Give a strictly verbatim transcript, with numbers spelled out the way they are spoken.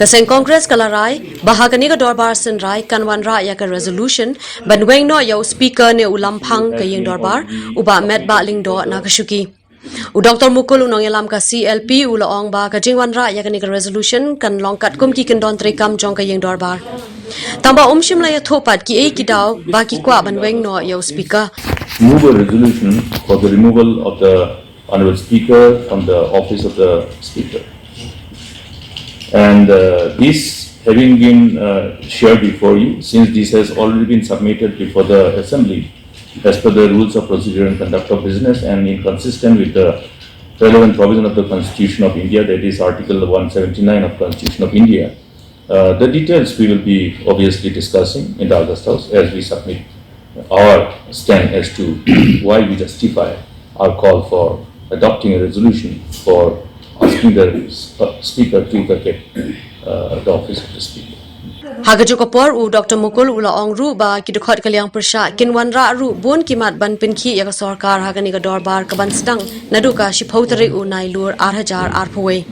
Ka seng Congress ka la rai ba ha kane ka dorbar synrai kan wanrah ïa ka resolution ban weng noh ïa u speaker ne u lamphang ka ïing dorbar, u Bah Metbah Lyngdoh na ka shuki. U Doctor Mukul, u nongïalam ka C L P, u la ong ba ka jingwanrah ïa kane ka resolution kan long katkum ki kyndon treikam jong ka ïing dorbar. Tangba um shym la ïathuh pat kiei ki daw ba ki kwah ban weng noh ïa u speaker. Move a resolution for the removal of the Honorable Speaker from the office of the Speaker. And uh, this having been uh, shared before you, since this has already been submitted before the Assembly, as per the rules of procedure and conduct of business and in consistent with the relevant provision of the Constitution of India, that is Article one seventy-nine of Constitution of India, uh, the details we will be obviously discussing in the August House as we submit our stand as to why we justify our call for adopting a resolution for asking the sp- speaker to vacate uh, the office of the speaker. Ha kajuh ka por, u Doctor Mukul u la ong ruh ba ki dkhot ka liang pyrshah kin wanrah ruh bun ki mat ban pynkhih ïa ka sorkar ha kane ka dorbar kaban sdang naduh ka shiphew tarik u Nailur ar hajar arphew wei.